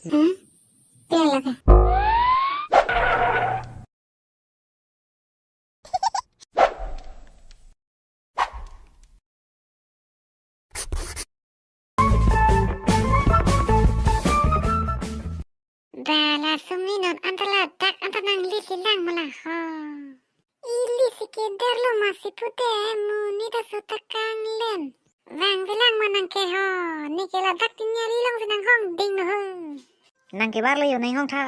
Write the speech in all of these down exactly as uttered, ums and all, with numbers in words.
Hmm? Pela ka? Bala suminon anta ladak anta nangli silang mala ho. Ili si keder lo masi pute, monit aso ta kanglen. Vang velang ma nangke ho, neke ladak tin nyari long si nanghong ding no ho. Nangke bar lo yo nanghong tha.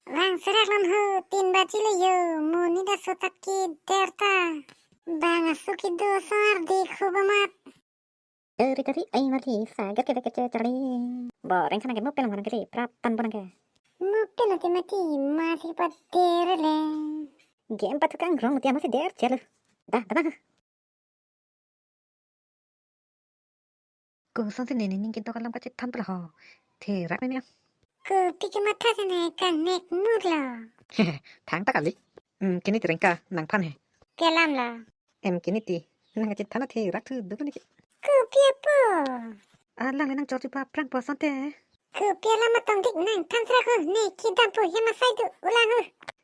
Vang serak lon ho, tin baji lo yo, monit aso ta keder ta. Bang aso kedo sar di khubamat. Eri tari ai mati sagat ke ke charli. Bo reng sana ke mupel mana kiri prap tan bona ke. Mupel ti mati masi patere le. Game patu kang rong mati masi der chelu. Dah, dah. Koson si nini ning kinto kalam kachethan pula ho. Therak nini. Kopi kematha si ne kangnek mur lo. Thangta kali. Hmm, kini ti Rengka nangphan he. Kelam lo. Em kini ti. Nang kachethan therak thu duk ni. Kopi apo? Alang le nangchorjupo aphrang pu asonte. Kopi alam ma tongdik nangthan sra ko ne kedam pu hem asai do ulang ho.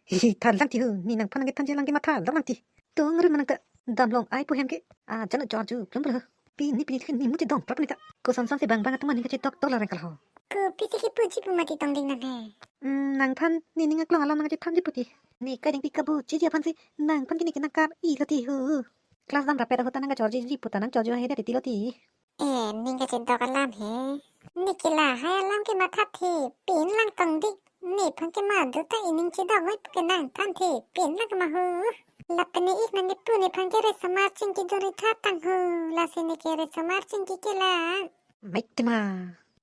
Hi, than lang ti ho, ne nangphan nangkethan je lang kematha lang ti. Tong ri ma nang ta damlong ai pu hem ke. A jana chorju plum pula ho. Pini pini ke ne muti dong prap ni ta. Koson son si bang bang atum aning kachetoktok lo Rengka ho. Kopi si kepuji pu mati tongdik nang he. Hmm, nangphan ne ning aklong alam nangkachethanji pu ti. Ne kading pi kabuji ji aphan si nangphan kini ke nangkar-i lo ti ho. Class dam rapet ahut ta nangkachorji ji pu ta nangchorju ahe det ti lo ti. Eh, ning kachedok alam he. Ne ke lahai alam kematha thepin lang tongdik. Nephan ke madu ta ining chedok hoi pu ke nangthan thepin lang ma ho. Lapen ne ik nangkepu nephan ke resomar chingki dun itha tang ho. Lasi ne ke resomar chingki kelang. Maitima.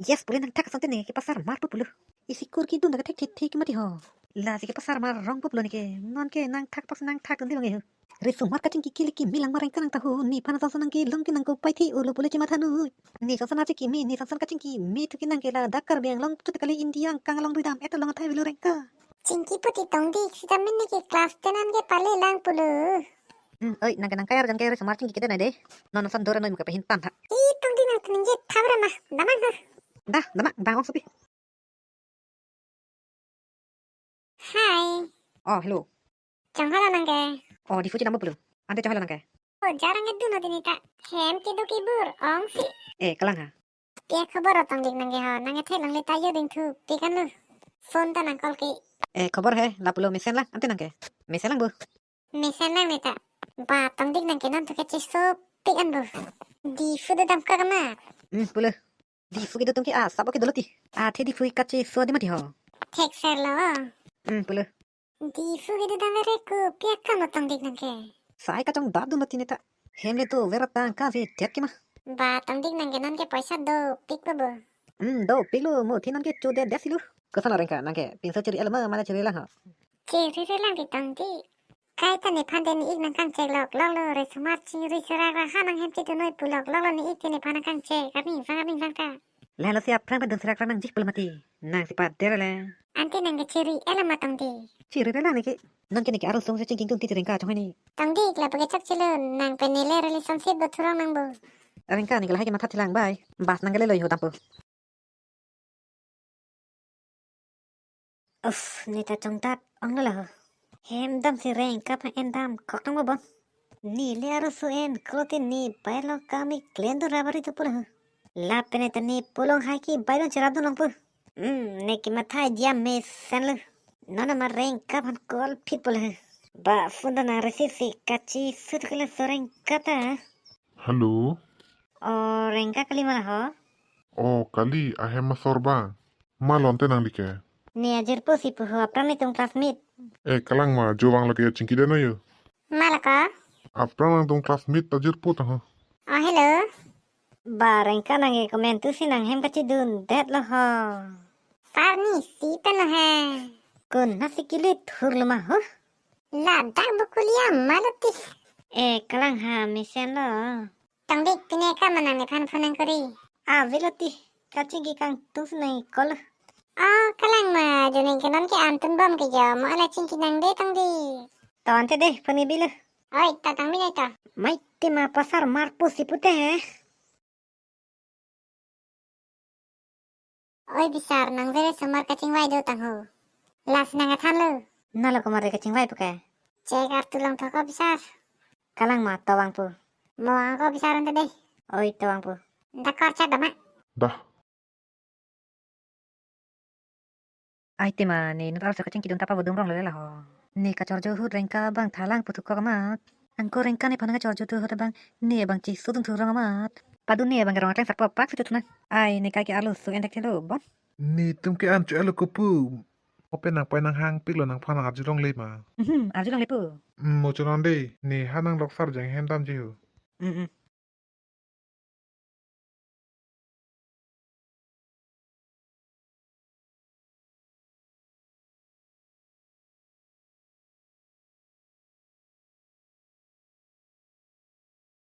Yes, pule nangthak asonte ne kepasar mar pu pulo. Isi kur kedun ta kethek thek thek mati ho. Lasi kepasar mar rong pu pulo ne ke. Non ke nangthak pas nangthak dun di bang ho. Resomar kachingki kili kimi lang ma Rengka nang ta ho, nephan ason son nangkelong ke nangkopai thi ulo pule chematha noi. Ne son son achi kimi, ne son son kachingki kimi thu ke nang ke ladak Karbi Anglong chot kali, India angkang along duidam et along athai avelo Rengka. Chingki pu ti tongdik, sita mene ke class ten an ke pale lang pulo. Hmm, oi, nang ke nang kayar jan ke resomar chingki kedo nai de. Non son dora noi muka pahin tan tha. I tongdik nang tuning je thabra ma, damang ha. Dah, damang, bang ong sopi. Hi. Oh, hello. Chongholo nang ke? Oh, Diphu chinam pulo. Ante chongholo nang ke? Oh, jarang ke dun ho dini ta. Hem kedo kebur, ong si. Eh, kalang ha. Pia khobor tongdik nang ke ho, nang ke theklong le ta yo ding thu, pi kan lo. Phone ta nang call ke. Eh, khobor he, lapulo mesen lang, ante nang ke. Mesen lang bo. Mesen lang ne ta. Ba tongdik nang ke non thu ke chesopik an bo. Diphu do dam ka kama. Hmm, pulo. Diphu kedo atum ke asap oke dolo ti. Athe Diphu kacheso adi mati ho. Thekser lo. Hmm, pulo. Diphu kedo dam vere kopi akam tongdik nang ke. Sai kachongdat dun mati ne ta. Hem le to vera tangka avedet ke ma. Ba tongdik nang ke non ke poisa dopik bo bo. Hmm, dopik lo, mo thi non ke chodet det si lo. Koson Rengka nang ke pinso chiri-et lo ma mane chiri lang ho. Chiri-et lang ti tongdik. Kaita nephan te ne ik nangkangchek loklok lo, resomar chingri serak ra ha nang hem chedun noi pu loklok lo, ne ik te nephan nangkangchek, arni vang arni vang ta. Lahelo si aphrang padun serak ra nangji pulo mati. Nang si pader le. Ante nang ke chiri-et lo ma tongdik. Chiri-et lang ne ke. Non ke ne ke arosong si chingki dun ti Rengka chonghoi ne. Tongdik lapu ke chokche lo, nang pen ne le relationship do thurong nang bo. Rengka ne ke lahai kematha thelang bai. Bus nang ke le lo ho dampo. Uff, ne ta chongdat ong lo ho. Hem dam si Rengka aphan en dam kok tang bo bon. Ne le arosong en klo te ne bai long kami klem dun ra bari tu pulo ho. Lapen ne ta ne pulong hai ke bai long cherap dun long pu. Hmm, ne kematha jam mesen lo. Non ma Rengka aphan call phit pulo ho. Ba phone ta nang receive si kacheso thu ke laso Rengka ta. Hello. O Rengka kali ma ho? O kali, ahem asor bang. Ma lo ante nangli ke? Ne ajirpo si pu ho, aphrang netum classmate. Eh, kalang ma, jo vang lo ke chingki det noi ho. Ma lo ko? Aphrang nangtum classmate ajirpo ta ho. O hello. Ba Rengka nang ke komantu si nang hem kachedun det lo ho. Parni si pen lo he. Konat si kili thur lo ma ho? Ladak bo kulia ma lo ti. Eh, kalang ha mesen lo. Tongdik pine ka ma nang nephan phone nang kori. Avelo ti. Kachingki kangtung si nang call. Oh, kalang ma, jo ne ke non ke antun bom ke jo, mo ala chingki nang de tongdik. To ante de, phone bi lo. Oi, ta tang bi nai ta. Maitima pasar mar pusi pute he. Oi bisar, nang vere sumar kachingvai do tangho. Lasi nang athan lo. Nalo komat re kachingvai puke. Chek artu long thoko bisar. Kalang ma tawang pu. Mo angko bisar ante deh. Oi tawang pu. Dakor chat dama. Dah. Ai tema ne inut arloso kachingki dun ta pabodum rong lele laho. Ne kachorjo ahut Rengka abang thalang puthukok amat. Angko Rengka nephan kachorjo tu ahut abang ne abang cheso dun thu rong amat. Padun ne abang rong akleng sarpo pak situ thunang. Ai ne kai ke arloso endek thelo bon. Netum ke an chu alo kopu. Open nang poi nang hang piklo nangphan arjulongle ma. Mhm, arjulongle pu. Mm, mo chonon de. Ne ha nang loksar jang hem damji ho. Mm, mm.